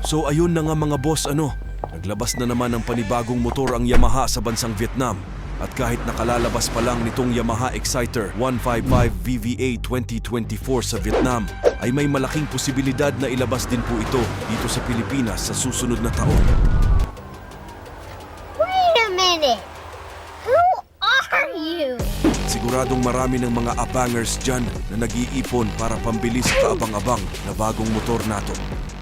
So ayun na nga, mga boss, ano, naglabas na naman ng panibagong motor ang Yamaha sa bansang Vietnam. At kahit nakalalabas pa lang nitong Yamaha Exciter 155 VVA 2024 sa Vietnam, ay may malaking posibilidad na ilabas din po ito dito sa Pilipinas sa susunod na taon. Wait a minute! Who are you? Siguradong marami ng mga abangers dyan na nag-iipon para pambili sa kaabang-abang na bagong motor nato.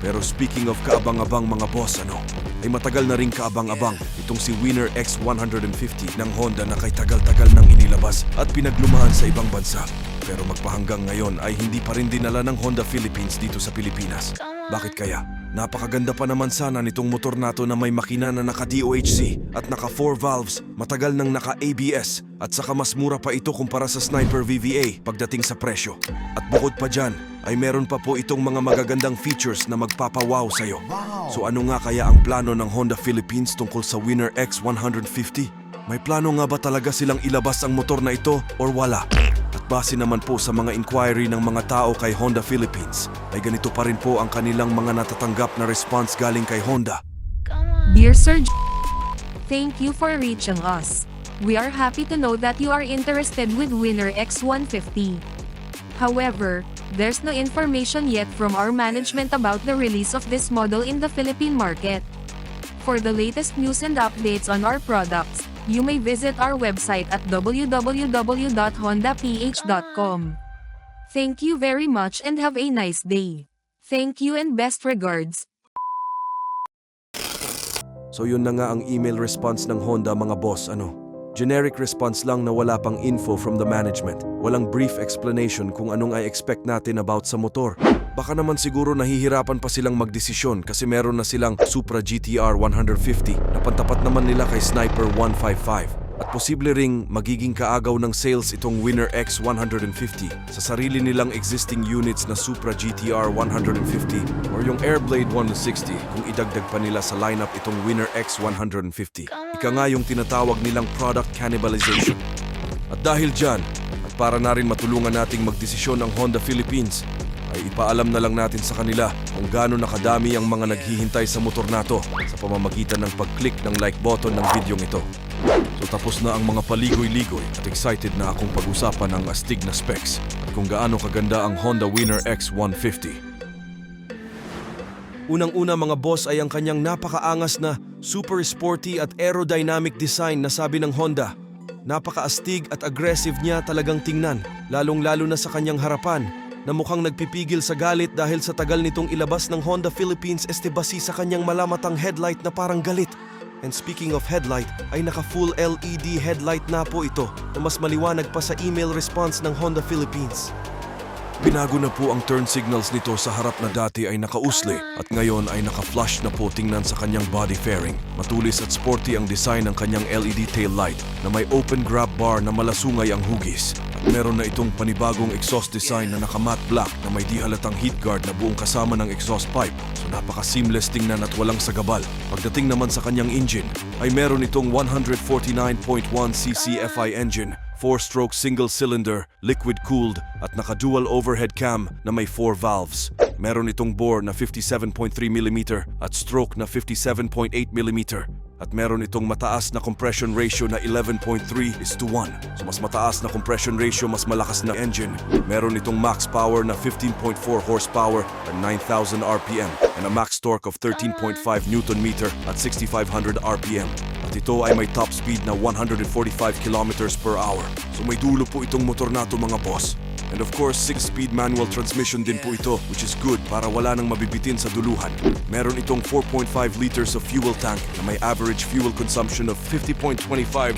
Pero speaking of kaabang-abang, mga boss, ano, ay matagal na rin kaabang-abang itong si Winner X150 ng Honda na kay tagal-tagal nang inilabas at pinaglumahan sa ibang bansa. Pero magpahanggang ngayon ay hindi pa rin dinala ng Honda Philippines dito sa Pilipinas. Bakit kaya? Napakaganda pa naman sana nitong motor nato na may makina na naka-DOHC at naka 4 valves, matagal nang naka-ABS at saka mas mura pa ito kumpara sa Sniper VVA pagdating sa presyo. At bukod pa dyan, ay meron pa po itong mga magagandang features na magpapawow sa'yo. So ano nga kaya ang plano ng Honda Philippines tungkol sa Winner X150? May plano nga ba talaga silang ilabas ang motor na ito or wala? At base naman po sa mga inquiry ng mga tao kay Honda Philippines, ay ganito pa rin po ang kanilang mga natatanggap na response galing kay Honda. Dear Sir J, thank you for reaching us. We are happy to know that you are interested with Winner X150. However, there's no information yet from our management about the release of this model in the Philippine market. For the latest news and updates on our products, you may visit our website at www.hondaph.com. Thank you very much and have a nice day. Thank you and best regards. So yun na nga ang email response ng Honda, mga boss, ano. Generic response lang na wala pang info from the management. Walang brief explanation kung anong i-expect natin about sa motor. Baka naman siguro nahihirapan pa silang magdesisyon kasi meron na silang Supra GTR 150 na pantapat naman nila kay Sniper 155. At posible ring magiging kaagaw ng sales itong Winner X 150 sa sarili nilang existing units na Supra GTR 150 or yung Airblade 160 kung idagdag pa nila sa lineup itong Winner X 150. Ika nga, yung tinatawag nilang product cannibalization. At dahil dyan, at para na rin matulungan nating magdesisyon ang Honda Philippines, ay ipaalam na lang natin sa kanila kung gaano nakadami ang mga naghihintay sa motor nato sa pamamagitan ng pag-click ng like button ng videong ito. So tapos na ang mga paligoy-ligoy at excited na akong pag-usapan ang astig na specs at kung gaano kaganda ang Honda Winner X150. Unang-una, mga boss, ay ang kanyang napakaangas na super sporty at aerodynamic design na sabi ng Honda. Napakaastig at aggressive niya talagang tingnan, lalong-lalo na sa kanyang harapan na mukhang nagpipigil sa galit dahil sa tagal nitong ilabas ng Honda Philippines este basi sa kanyang malamatang headlight na parang galit. And speaking of headlight, ay naka full LED headlight na po ito na mas maliwanag pa sa email response ng Honda Philippines. Binago na po ang turn signals nito sa harap na dati ay nakausli at ngayon ay naka-flush na po tingnan sa kanyang body fairing. Matulis at sporty ang design ng kanyang LED tail light na may open grab bar na malasungay ang hugis. At meron na itong panibagong exhaust design na naka-matte black na may di halatang heat guard na buong kasama ng exhaust pipe. So napaka-seamless tingnan at walang sagabal. Pagdating naman sa kanyang engine, ay meron itong 149.1 cc FI engine, 4-stroke single-cylinder, liquid-cooled at naka-dual overhead cam na may 4 valves. Meron itong bore na 57.3 mm at stroke na 57.8 mm. At meron itong mataas na compression ratio na 11.3:1. So mas mataas na compression ratio, mas malakas na engine. Meron itong max power na 15.4 horsepower at 9,000 RPM and a max torque of 13.5 Newton meter at 6,500 RPM. At ito ay may top speed na 145 kilometers per hour. So may dulo po itong motor nato, mga boss. And of course, 6-speed manual transmission din po ito, which is good para wala nang mabibitin sa duluhan. Meron itong 4.5 liters of fuel tank na may average fuel consumption of 50.25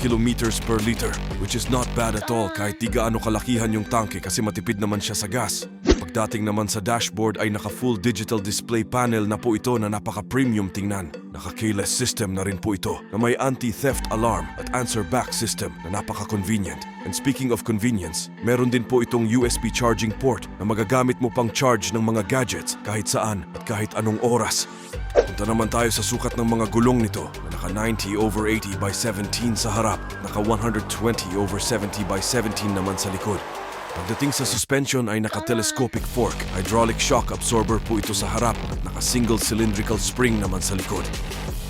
kilometers per liter, which is not bad at all kahit di gaano kalakihan yung tangke kasi matipid naman siya sa gas. Pagdating naman sa dashboard ay naka full digital display panel na po ito na napaka-premium tingnan. Naka-keyless system na rin po ito na may anti-theft alarm at answer back system na napaka-convenient. And speaking of convenience, meron din po itong USB charging port na magagamit mo pang charge ng mga gadgets kahit saan at kahit anong oras. Punta naman tayo sa sukat ng mga gulong nito na naka 90/80 by 17 sa harap, naka 120/70 by 17 naman sa likod. Pagdating sa suspension ay naka-telescopic fork, hydraulic shock absorber po ito sa harap at naka naka single cylindrical spring naman sa likod.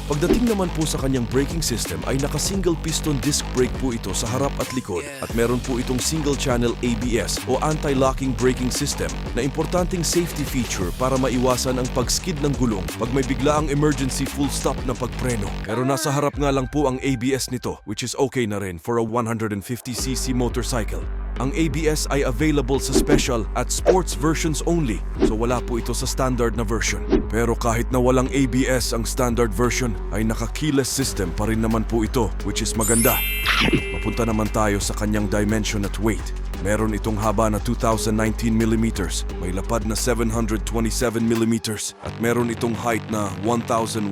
Pagdating naman po sa kanyang braking system ay naka single piston disc brake po ito sa harap at likod at meron po itong single channel ABS o anti-locking braking system na importanteng safety feature para maiwasan ang pag-skid ng gulong pag may biglaang emergency full stop na pagpreno. Pero nasa harap nga lang po ang ABS nito, which is okay na rin for a 150cc motorcycle. Ang ABS ay available sa special at sports versions only, so wala po ito sa standard na version. Pero kahit na walang ABS ang standard version, ay naka-keyless system pa rin naman po ito, which is maganda. Mapunta naman tayo sa kanyang dimension at weight. Meron itong haba na 2019 millimeters, may lapad na 727 millimeters, at meron itong height na 1,104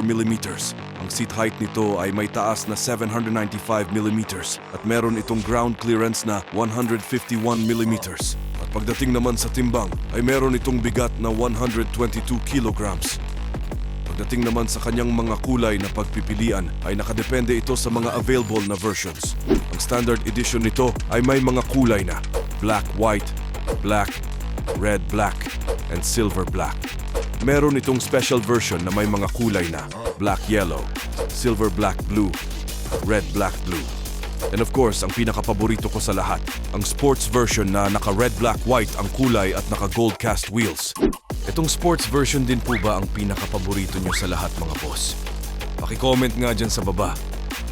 millimeters. Ang seat height nito ay may taas na 795 millimeters at meron itong ground clearance na 151 millimeters. At pagdating naman sa timbang ay meron itong bigat na 122 kilograms. Pagdating naman sa kanyang mga kulay na pagpipilian ay nakadepende ito sa mga available na versions. Ang standard edition nito ay may mga kulay na black, white, black, red, black, and silver black. Meron itong special version na may mga kulay na black, yellow, silver, black, blue, red, black, blue. And of course, ang pinakapaborito ko sa lahat, ang sports version na naka red, black, white ang kulay at naka gold cast wheels. Itong sports version din po ba ang pinakapaborito nyo sa lahat, mga boss? Paki-comment nga dyan sa baba.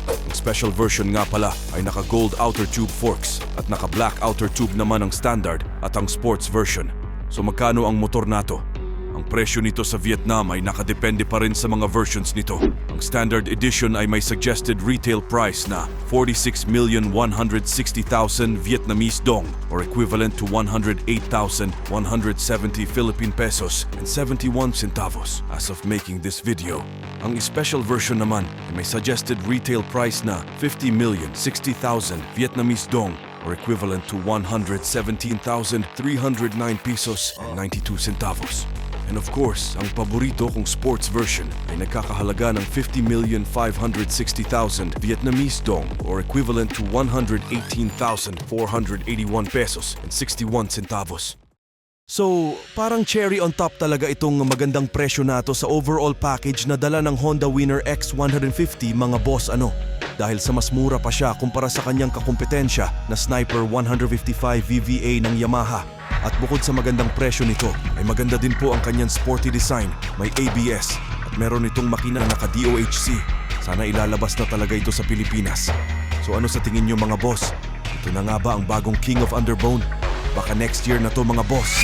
Ang special version nga pala ay naka gold outer tube forks at naka black outer tube naman ang standard at ang sports version. So magkano ang motor nato? Ang presyo nito sa Vietnam ay nakadepende pa rin sa mga versions nito. Ang standard edition ay may suggested retail price na 46,160,000 Vietnamese dong or equivalent to 108,170 Philippine pesos and 71 centavos as of making this video. Ang special version naman ay may suggested retail price na 50,060,000 Vietnamese dong or equivalent to 117,309 pesos and 92 centavos. And of course, ang paborito kong sports version ay nagkakahalaga ng 50,560,000 Vietnamese dong or equivalent to 118,481 pesos and 61 centavos. So, parang cherry on top talaga itong magandang presyo na to sa overall package na dala ng Honda Winner X150, mga boss, ano. Dahil sa mas mura pa siya kumpara sa kanyang kakumpetensya na Sniper 155 VVA ng Yamaha. At bukod sa magandang presyo nito, ay maganda din po ang kanyang sporty design, may ABS, at meron itong makina na naka-DOHC. Sana ilalabas na talaga ito sa Pilipinas. So ano sa tingin nyo, mga boss? Ito na nga ba ang bagong King of Underbone? Baka next year na to, mga boss.